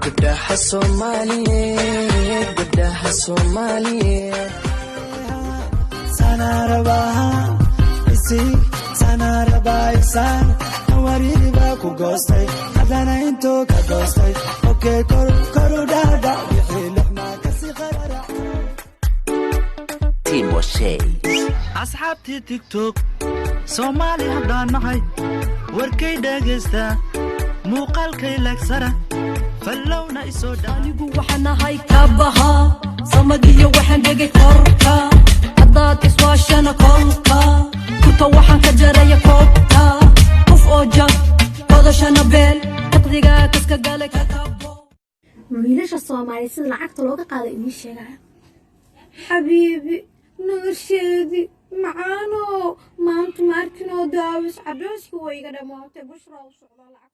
Gabdhaha Soomaaliyeed, gabdhaha Soomaaliyeed. Sanarabaa isi, sanarabaa isaan wariiba ku goostay, haddana intuu ka goostay. Okay, kor koru dhaadhac, wixii luxmaa kasi qararac. Asxaabtii TikTok Soomaali haddaan nahay, warkay dhegaysta, muuqaalkay leegsara, fallowna isoo dha. Anigu waxaan ahay kabaha samadiyo, waxaan dhegay korka. Haddaad iswaashana kolka kurta waxaan ka jaraya koobta. Qof oo jab kodashana beel caqdiga kaska galay ka kabo. Wiilasha Soomaaliya sida lacagta looga qaado idiin sheegaya. Xabiibi, nolosheedi macaano, maanta ma arkinoo daawis cadhooska way iga dhammaatay. Bushraa u socdaa lacag.